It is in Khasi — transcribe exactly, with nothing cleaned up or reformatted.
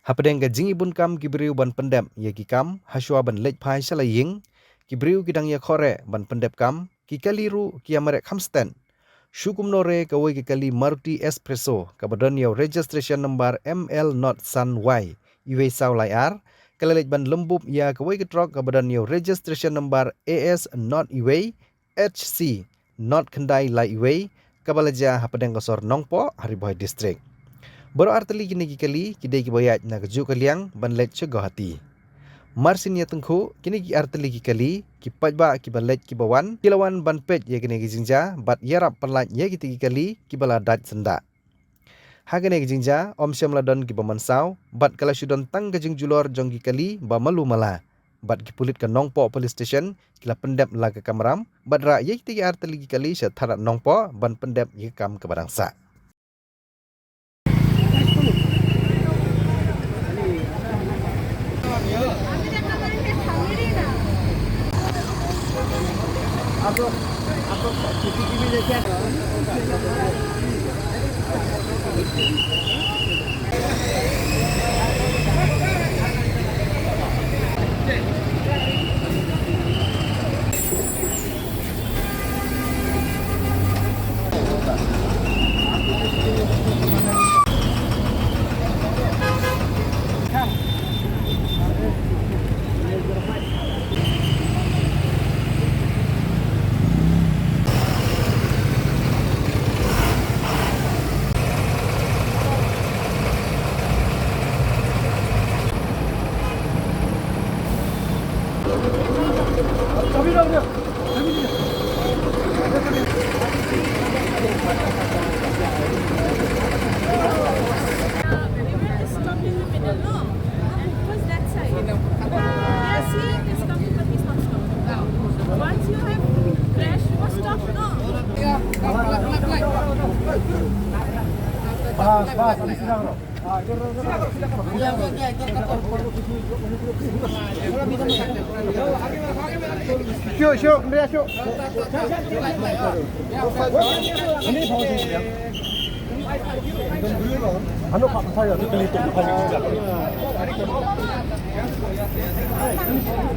Hapdeng ka jingibun kam ki briew ban pyndep ïa ki kam, hashwa ban leit phai sha la ïing, ki briew ki dang ïa khore ban pyndep kam, ki kali ruh ki ïa mareh khamstet. Shu kumno re kawei ka kali Maruti Espresso, kaba don ïa u registration number M L not san Y, iwei saw lai ar, ka la leit ban lymbup ïa kawei ka trok kaba don ïa u registration number A S not iwei, H C, not khyndai lai iwei, kaba la jia hapdeng ka sor Nongpoh, ha Ri Bhoi District. Baroh artylli kine ki kali, ki dei kiba ïaid na kajuh ka liang, ban leit sha Guwahati. Marsien ïa tyngkhuh, kine ki artylli ki kali, ki paidbah kiba leit kiba wan, ki la wan ban peit ïa kine ki jingjia, bad ïarap pyllait ïa kite ki kali, kiba la dait syndah. Ha kane ka jingjia, ym shym la don kiba mynsaw, bad ka la shu don tang ka jingjulor jong ki kali ba malu mala. Bad ki pulit ka Nongpoh Police Station, ki la pyndep la ka kamram, bad rah ïa kite ki artylli ki kali sha thana Nongpoh, ban pyndep ïa ka kam kaba dang sah. Stop in the middle, no? First that side. Yes, he is coming, but he's not stopping. Once you have crash, you must stop, no? Bas, bas, abhi sida karo. Shu, shu, Andrea, shu.